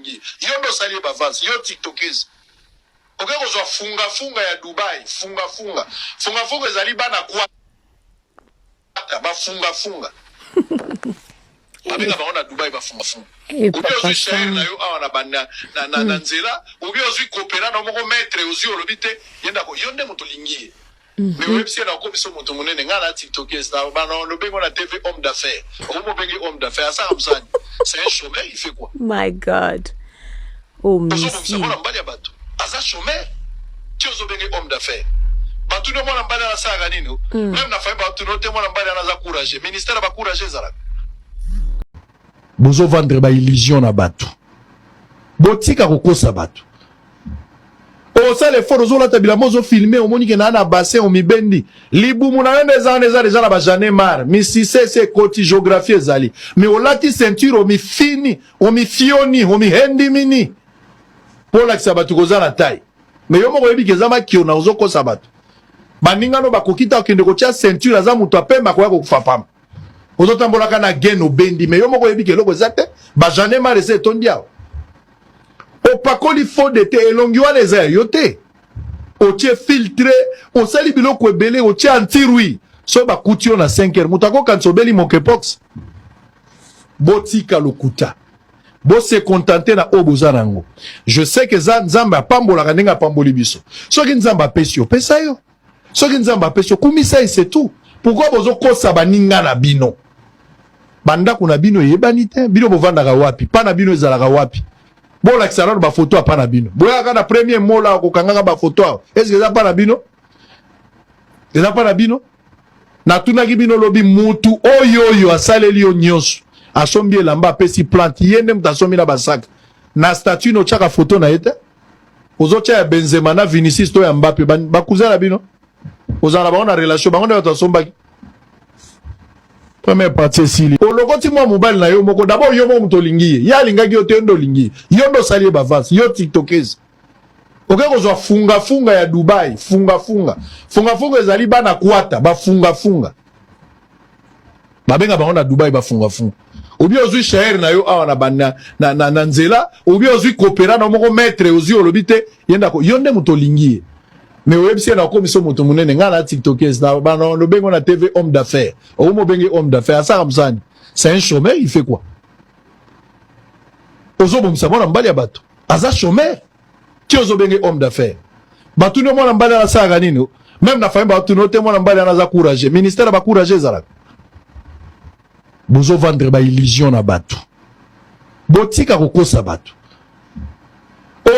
olingi ye. Yo nde osali ye bavance, yo tiktokeuse. Oke kozwa fungafunga ya Dubai, fungafunga. Fungafunga ezali bana kwata, bafungafunga. Babenga bango na Dubai bafungafunga. Eh, Obi papa ozwi chaire Sam. na yo awa na ba na, na, na, na nzela, obi ozwi kopera na moko maître, ozwi olobi te, ye ndako, yo nde moto olingi ye. Mais oyebisi ye na okomisa moto monene, ngai na tiktokeuse, na bana lobengo na TV homme d'affaires. Okomi obenge homme d'affaires, asala mosani. C'est un chômeur, il fait quoi? My God. Oh, Ozobongisa missile. mwana mobali ya bato aza chômeur, ti ozobenge homme d'affaires. Batuni mwana mobali wana asalaka nini? Même na famille batuni te mwana mobali wana aza courageux. Ministère ya bacourageux ezalaka. Bozovendre baillusion na bato, botika kokosa bato. Osala effort, ozolata bilamba, ozofilme, omoni ke naa na bassin, omibendi libumu na yo nde eza wana, eza deja na bajane mar misise esi ekoti, géographie ezali, mais olati ceinture, omifini, omifioni, omihendimini mpo olakisa bato koza na taille, mais yo moko oyebi ke eza makiona, ozokosa bato. Baningano bakoki ta okende kotia ceinture, aza moto apemba akoya kokufa pamba. Ozotambolaka na gen, obendi, mais yo moko oyebi ke eloko eza te, bajane mar esi etondi awa. Opakoli fond de te, elongi wana eza ya yo te, otie filtre, osali biloko ebele, otie antirui. So bakuti yo na 5 heures, moto akokanisa obeli monkeypox. Botika lokuta, bose contente na oyo boza na yango. Je sais que eza Nzambe apambolaka ndenge apamboli biso. Soki Nzambe apesi yo, pesa yo. Soki Nzambe apesi yo, kumisa ye, c'est tout. Pourquoi bozokosa baninga na bino? Bandako na bino eyebani te, bino bovandaka wapi, pa na bino ezalaka wapi? Bolakisa nano bafoto ya pa na bino. Boyaka na premier mola kokangaka bafoto awa, eske eza pa na bino? Eza pa na bino? Natunaki bino lobi, mutu oyo oyo asaleli yo nyonso, asombi elamba, apesi plante, ye nde moto asombi na basaka na statut na otiaka foto na ye te. Ozotia ya Benzema na Vinicius to ya Mbappe, bakuza na bino, ozala na bango na relation, bango nde bato asombaki. Première partie esili, olokoti mwa mobali na yo moko. D'abord yo moko moto olingi ye, ye alingaki yo te, yo nde olingi ye, yo nde osali ye bavance, yo tiktokeuse. Oke kozwa fungafunga ya Dubai, fungafunga. Fungafunga ezali bana kwata, bafungafunga. Babenga bango na Dubai bafungafunga. Obi ozwi chaire na yo awa na, ba, na, na, na, na nzela, obi ozwi kopera na moko maître, ozwi olobi te, ye ndako, yo nde moto olingi ye. Mais oyebisi ye na okomisa moto monene, ngai na tiktokeuse, na bana lobengo na TV homme d'affaires. Okomi obenge homme d'affaires, asala mosani. C'est un chômeur, il fait quoi? Ozobongisa mwana mobali ya bato aza chômeur, ti ozobenge homme d'affaires. Batuni mwana mobali wana asalaka nini? Même na famille batuni te mwana mobali wana aza courageux. Ministère ya bacourageux ezalaka. Bozovendre baillusion na bato, botika kokosa bato.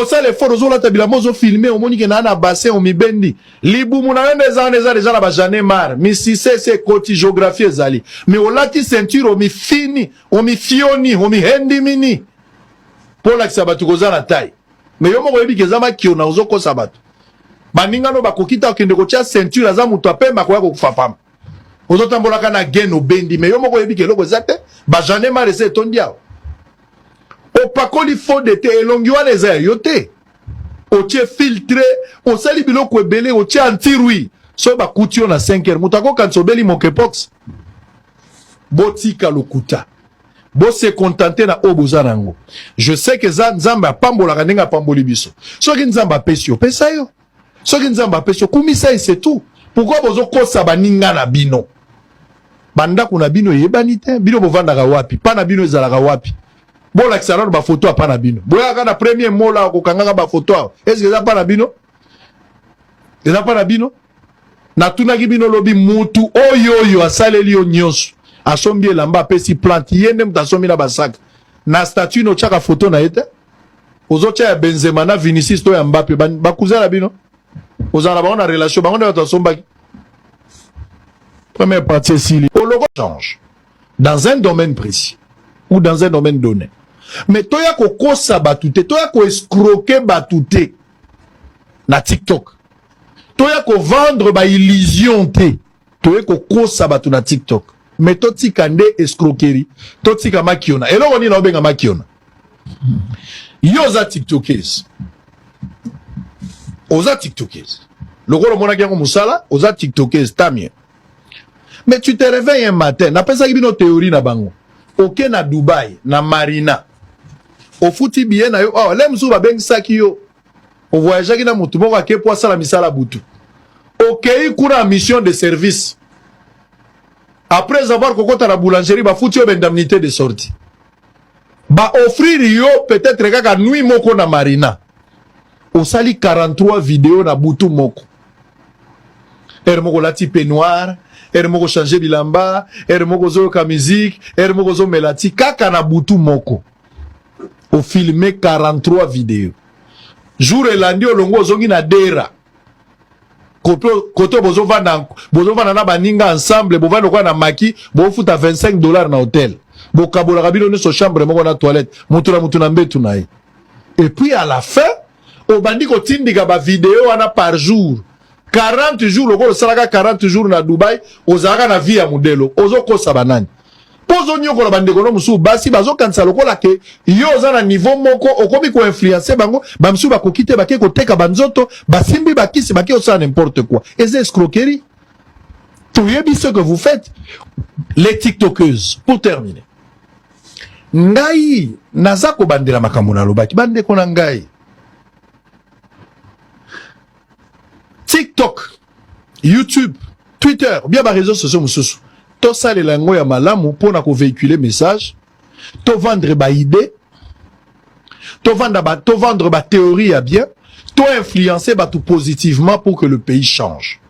Osala effort, ozolata bilamba, ozofilme, omoni ke naa na bassin, omibendi libumu na yo nde eza wana, eza deja na bajane mar misise esi ekoti, géographie ezali, mais olati ceinture, omifini, omifioni, omihendimini mpo olakisa bato koza na taille, mais yo moko oyebi ke eza makiona, ozokosa bato. Baningano bakoki ta okende kotia ceinture, aza moto apemba akoya kokufa pamba. Ozotambolaka na gen, obendi, mais yo moko oyebi ke eloko eza te, bajane mar esi etondi awa. Opakoli fond de te, elongi wana eza ya yo te, otie filtre, osali biloko ebele, otie antirui. So bakuti yo na 5 heures, moto akokanisa obeli monkeypox. Botika lokuta, bose contente na oyo boza na yango. Je sais que eza Nzambe apambolaka ndenge apamboli biso. Soki Nzambe apesi yo, pesa yo. Soki Nzambe apesi yo, kumisa ye, c'est tout. Pourquoi bozokosa baninga na bino? Bandako na bino eyebani te, bino bovandaka wapi, pa na bino ezalaka wapi? Bolakisa nano bafoto ya pa na bino. Boyaka na premier mola kokangaka bafoto awa, eske eza pa na bino? Eza pa na bino? Natunaki bino lobi, mutu oyo oyo asaleli yo nyonso, asombi elamba, apesi plante, ye nde moto asombi na basaka na statut na otiaka foto na ye te. Ozotia ya Benzema na Vinicius to ya Mbappe, bakuza na bino, ozala na bango na relation, bango nde bato asombaki. Première partie esili, oloko change dans un domaine précis ou dans un domaine donné, mais toya kokosa bato te, toya koescroquer bato te na TikTok, toya kovendre baillusion te, toye kokosa bato na TikTok. Mais totika nde escroquerie, totika makiona. Eloko nini naobenga makiona? Yo oza tiktokeuse, oza tiktokeuse lokola omonaki yango mosala, oza tiktokeuse tamie, mais tu te réveilles un matin, napesaki bino théorie na bango, oke na Dubai na Marina. Ofuti billet na yo awa, le mosusu babengisaki yo, ovoyageaki na motu moko ake po asala misala butu, okei kuna mission de service. Après avoir kokota na boulangerie, bafuti yo baindemnité de sortie, baoffrir yo peut-être kaka nuit moko na Marina, osali 43 video na butu moko. Heure moko olati peignoir, heure moko change bilamba, heure moko ozoyoka musique, heure moko ozomela ti, kaka na butu moko ofilme 43 video. Jour elandi, olongo, ozongi na dera kote bozovanda, bozovanda na baninga ensemble, bovanda lokola na maki, bofuta 25 $ na hotel, bokabolaka bino nyonso chambre moko na toilette, mutu na mutu na mbetu na ye. Et puis à la fin obandi kotindika bavideo wana par jour, 40 jours, lokola osalaka 40 jours na Dubai, ozalaka na vie ya modelo. Ozokosa banani? Mpo ozonyokola bandeko no mosusu basi, bazokanisa lokola ke yo oza na niveau moko, okomi koinfluencer bango. Bamisusu bakoki te, bake koteka banzoto, basimbi bakisi, bake kosala n'importe quoi. Eza escroquerie. Toyebi ce que vous faites, les tiktokeuses. Pour terminer, ngai naza kobandela makambo nalobaki. Bandeko na ngai, TikTok, YouTube, Twitter, bien baréseaux sociaux mosusu, tosalela yango ya malamu mpona kovéhiculer message, tovendre baidées, tovendre bathéorie ya bien, toinfluencer bato positivement pour que le pays change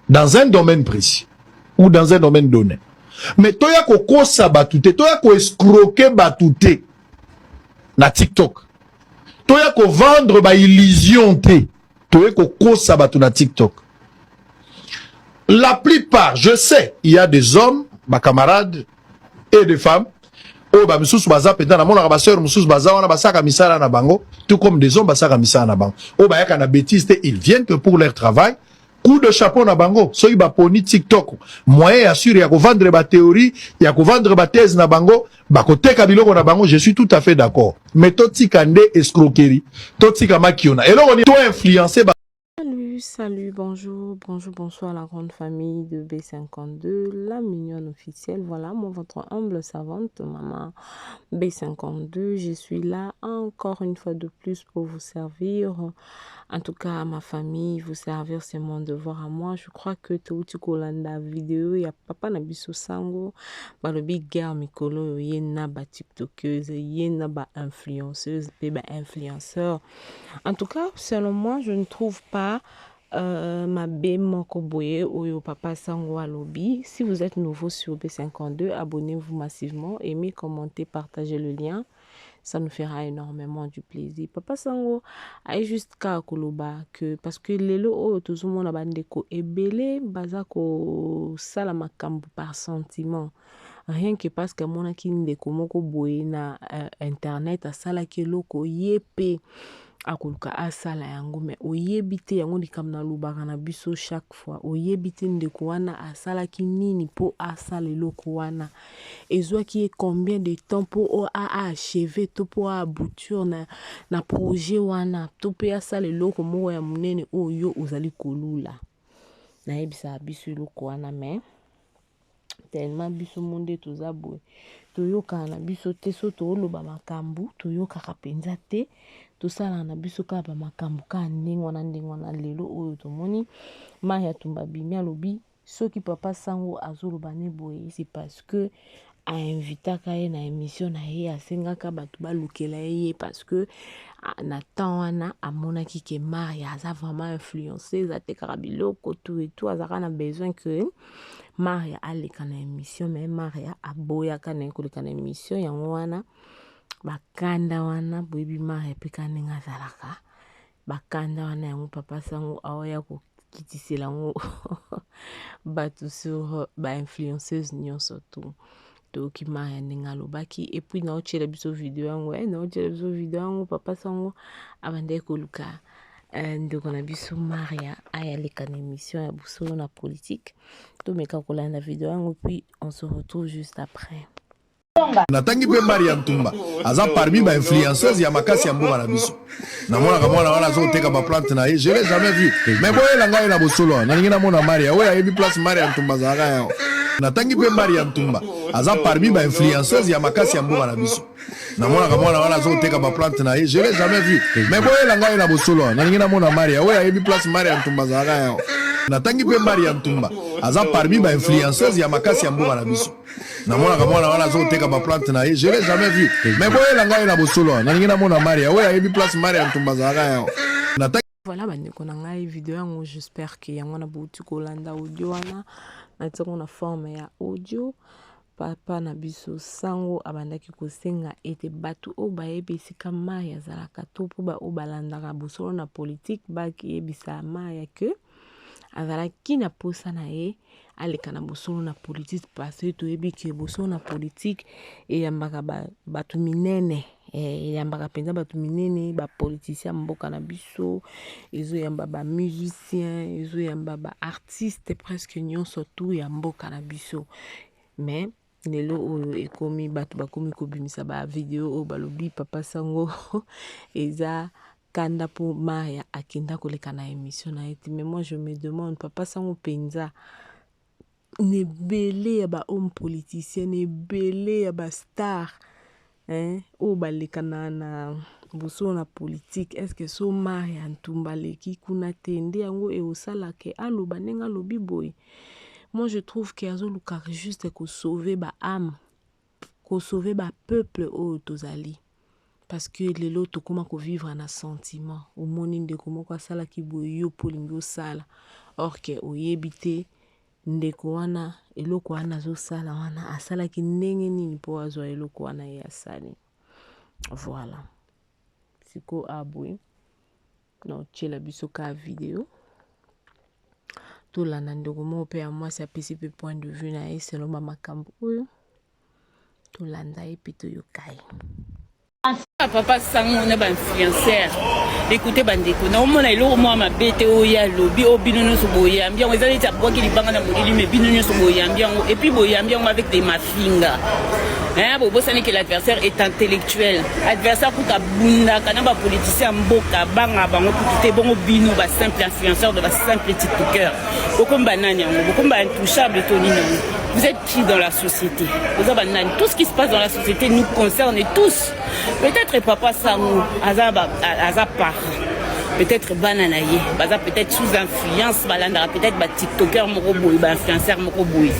dans un domaine précis ou dans un domaine donné. Mais toya kokosa bato te, toya koescroquer bato te na TikTok, toya kovendre baillusion te, toye kokosa bato na TikTok. La plupart, je sais, il y a des hommes, bacamarades, et des femmes oyo bamisusu baza mpenza, namonaka basœur mosusu baza wana, basalaka misala na bango, tout comme des hommes basalaka misala na bango, oyo bayaka na bêtise te, ils viennent que pour leur travail. Coup de chapeau na bango soki baponi TikTok moyen ya sûr ya kovendre bathéorie, ya kovendre bathèse na bango, bakoteka biloko na bango. Je suis tout à fait d'accord, mais totika nde escroquerie, totika makiona eloko to influencer. Salut, salut, bonjour, bonjour, bonsoir la grande famille de B52, la mignonne officielle. Voilà, moi, votre humble servante, maman B52. Je suis là encore une fois de plus pour vous servir. En tout cas, à ma famille, vous servir, c'est mon devoir à moi. Je crois que tout kolanda vidéo, ya papa na biso sango, balobi guerre mikolo, ye na ba tiktokeuse, ye na ba influenceuse, pe ba influenceur. En tout cas, selon moi, je ne trouve pas mabe moko boye oyo papa sango alobi. Si vous êtes nouveau sur B52, abonnez-vous massivement, aimez, commentez, partagez le lien. Ça nous fera énormément du plaisir. Papa sango aye juste kaka koloba que parce que lelo oyo tozomona bandeko ebele baza kosala makambo par sentiment, rien que parce que amonaki ndeko moko boye na internet asalaki eloko, ye mpe akoluka asala yango. Mais oyebi te, yango likambo nalobaka na biso chaque fois, oyebi te ndeko wana asalaki nini mpo asala eloko wana, ezwaki ye combien de temps mpo aachever to mpo aaboutir na projet wana, to mpe asala eloko moko ya monene oyo ozali kolula. Nayebisaka biso eloko wana, mais tellement biso mo nde toza boye, toyokaka na biso te. So tooloba makambo, toyokaka mpenza te, tosalaka na biso kaka bamakambo kaka ndenge wana, ndenge wana. Lelo oyo tomoni Maria Tumba bimi, alobi soki papa sango azoloba ne boye, c'est parce que ainvitaka ye na émission na ye, asengaka bato balukela ye, parce que na temps wana amonaki ke Maria aza vraiment influenceuse, atekaka biloko, tout et tout, azalaka na besoin que Maria aleka na émission. Mais Maria aboyaka na ye koleka na émission. Yango wana bakanda wana, boyebi Maria mpe ka ndenge azalaka, bakanda wana, yango papa sango aoya kokitisela yango bato sur bainfluenceuse nyonso. Tu toyoki Maria ndenge alobaki. Et puis naotiela biso video yango, naotiela biso video yango. Papa sango abandaki koluka ndeko na biso Maria aya aleka na émission ya Bosolo na Politique. Tomeka kolanda video yango, puis on se retrouve juste après. Natangi mpe Maria Ntumba, aza parmi bainfluenceuse ya makasi ya mboka na biso. Namonaka mwana wana azoteka baplante na ye, je l'ai jamais vu, mais boyela ngai na bosolo wana, nalingi namona Maria. Oyo ayebi place Maria Ntumba azalaka yawa. Natangi mpe Maria Ntumba. Aza parmi ba influenceuse ya makasi ya mboka na biso. Namonaka mwana wana azoteka ba plante na ye, je l'ai jamais vu. Mais boyela ngai na bosolo, nalingi namona Maria. Oyo ayebi place Maria Ntumba azalaka yawa. Natangi mpe Maria Ntumba aza parmi ba influenceuse ya makasi ya mboka na biso. Namonaka mwana wana azoteka ba plante na ye, je l'ai jamais vu. Mais boyela ngai na bosolo, nalingi namona Maria. Oyo ayebi place Maria Ntumba azalaka yawa. Voilà bandeko na ngai, video yango j'espère que yango wana bouti kolanda audio wana, natiango na forme ya audio. Papa na biso Sango abandaki kosenga ete bato oyo bayebi esika Maria azalaka to mpo baoyo balandaka bosolo na politike bakiyebisa Maria ke azalaki na posa na ye aleka na bosolo na politike, parce que toyebi ke bosolo na politike eyambaka bato minene, eyambaka mpenza bato minene, bapoliticien ya mboka na biso, ezoyamba ba musicien, ezoyamba ba artiste presque nyonso tu ya mboka na biso. Mais lelo oyo ekomi bato bakomi kobimisa ba video oyo balobi papa Sango eza kanda mpo Maria akenda koleka na émission na ye te. Mais moi je me demande, papa Sango mpenza na ebele ya ba homme politicien, na ebele ya ba star, hein, oyo baleka na bosolo na politique, est ce que so Maria Ntumba aleki kuna te nde yango ekosalaka aloba ndenge alobi boye? Moi je trouve que azoluka juste kosauve ba âme, kosauve ba peuple oyo tozali, parce que lelo tokóma kovivre na sentiment. Omoni ndeko moko asalaki boye, yo mpo olingi osala, or ke oyebi te ndeko wana eloko wana azosala wana asalaki ndenge nini mpo azwa eloko wana ye asali. Voilà, sikoyo aboye na otiela biso ka video, tolanda ndeko moko mpe ya mwasi apesi mpe point de vue na ye selon bamakambo oyo. Tolanda ye mpe toyoka ye. Papa Sango na bainfluenceur, écoutez bandeko, naomona eloko mwa mabe te oyo alobi, oyo bino nyonso boyambi yango. Eza neti abwaki libanga na molili, mais bino nyonso boyambi yango, et puis boyambi yango avec des mafinga, hein. Bobosani que l'adversaire est intellectuel. Adversaire kuta abundaka na bapoliticien ya mboka, banga bango kutu te. Bongo bino basimple influenceur de basimple tiktoker, bokomi banani yango? Bokomi baintouchable to nini yango? Vous êtes qui dans la société? Boza banani? Tout ce qui se passe dans la société nous concerne tous. Peut-être papa Sango aza, aza parent, peut-être bana na ye baza peut-être sous influence, balandaka peut-être batiktoker moko boye, bainfluenceur moko boye.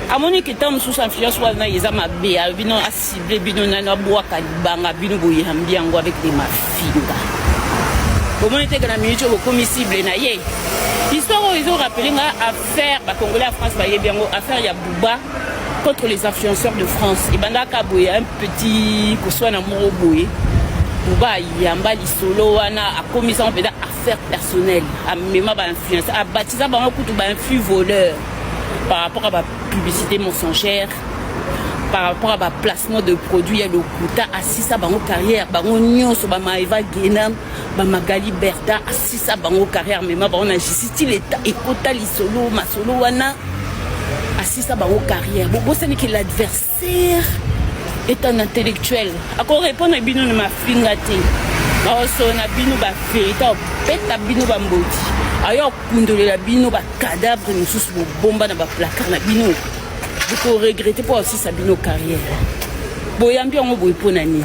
Amoni ke ntango mosusu influence wana eza mabe, alobi no acible bino nano, abwaka libanga, bino boyambi yango avec des mafinga. Bomoni teke na minute oyo bokomi cible na ye. Histoire oyo ezorappeler nga affaire, bacongolais ya France bayebi yango, affaire ya Buba contre les influenceurs de France. Ebandaka boye, un petit koswana moko boye, Buba ayamba lisolo wana, akomisa ngo mpenza affaire personnelle, amema bainfluenceur, abatiza bango kutu bainflu voleur par rapport à bapublicité mensongère, par rapport à baplacement de produit ya lokuta. Asisa bango carrière, bango nyonso, bamaeva Genam, bamagali Berta, asisa bango carrière, mema bango na justice ti leta ekota lisolo masolo wana, asisa bango carrière. Bobosani ke l'adversaire est un intellectuel. Akorépondre bino na mafinga te, baosolo na bino bavérité, akopeta bino bamboti, ayo akundolela bino bacadavre mosusu bobomba na baplacard na bino, bokoregretter mpo asisa bino carrière. Boyambi yango boye mpo na nini?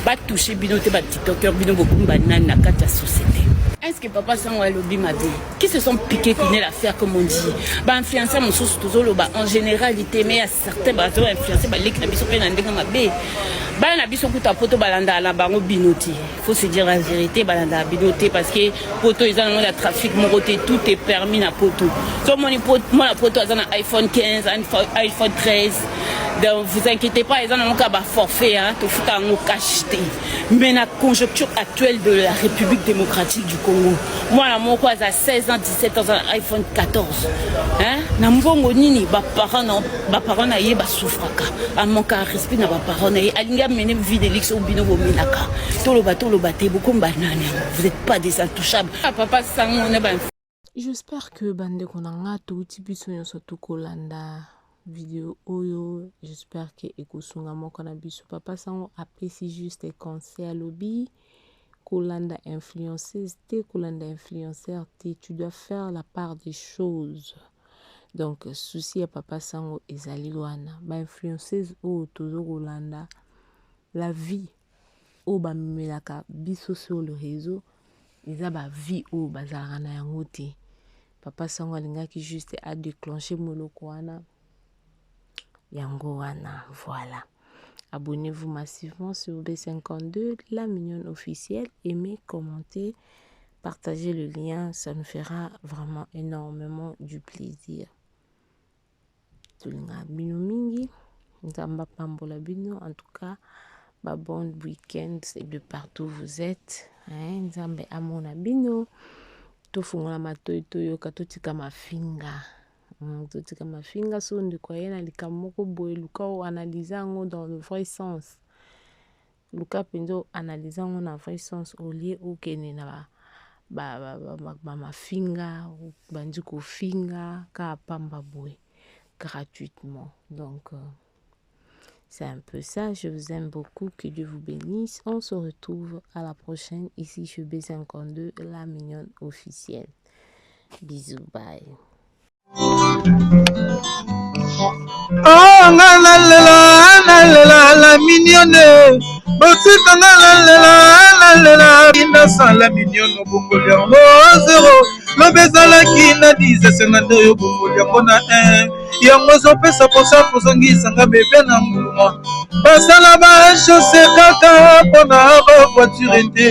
Batouche bino te batiktoker, bino bokomi banani na kati ya société? Est ce que papa Sango alobi mabe? Qui se sont piqués connaît l'affaire, comme on dit. Bainfluenceur mosusu, tozoloba en généralité, mais ya certains bazo influence baleki na biso mpe na ndenge mabe. Bana na biso kuta poto balandaka na bango bino te, faut se dire la vérité, balandaka bino te, parce que poto eza nango na trafic moko te, tout est permis na poto. So omoni mwana poto aza na iPhone 15, iPhone 13, donc vous inquiétez pas, eza nango kaka baforfait, hein, tofuta yango cash te. Mais na conjoncture actuelle de la République démocratique du Congo, mwana moko aza 16 ans, 17 ans, aza na iPhone 14, hein? Na mbongo nini baparent na ye basouffraka? Amanka respect na baparent na ye, alingi amene vie de luxe oyo bino bomenaka. Toloba toloba te, bokomi banani yango? Vous êtes pas des intouchables. Papa Sango na ba J'espère que bandeko na nga touti biso nyonso tokolanda video oyo, j'espère que ekosunga moko na biso. Papa Sango apesi juste conseil, alobi kolanda influenceuse te, kolanda influenceur te, tu dois faire la part des choses. Donc souci ya papa sango ezali wana. Ba influenceuse oyo tozo kolanda la vie oyo bamemelaka biso sur le réseau eza ba vie oyo bazalaka na yango te. Papa sango alingaki juste a déclencher moloko wana yango wana voilà. Abonnez-vous massivement sur B52, la mignonne officielle. Aimez, commentez, partagez le lien. Ça nous fera vraiment énormément du plaisir. Tolinga bino mingi. Nzambe apambola bino. En tout cas, ba bon week-end de partout où vous êtes. Hein, Nzambe amona bino. Tofungola matoi toyoka totika mafinga. Totika mafinga so ndeko aye na likambo moko boye luka oanalyse yango dans le vrai sens. Luka mpenza oanalyse yango na vrai sens au lieu okende na bamafinga obandi kofinga kaka pamba boye gratuitement. Donc c'est un peu ça. Je vous aime beaucoup. Que Dieu vous bénisse. On se retrouve à la prochaine ici chez B52, la mignonne officielle. Bisous, bye. Oh, nga nalela nalela la mignonne botika nga nalela nalela nasala mignonne obongoli yango zero lobi ezalaki na 10 esenga nde oyo obongoli yango na 1 yango ezopesa mposa kozongisa nga bebe na nguluma basala bachose kaka mpona bavoiture te.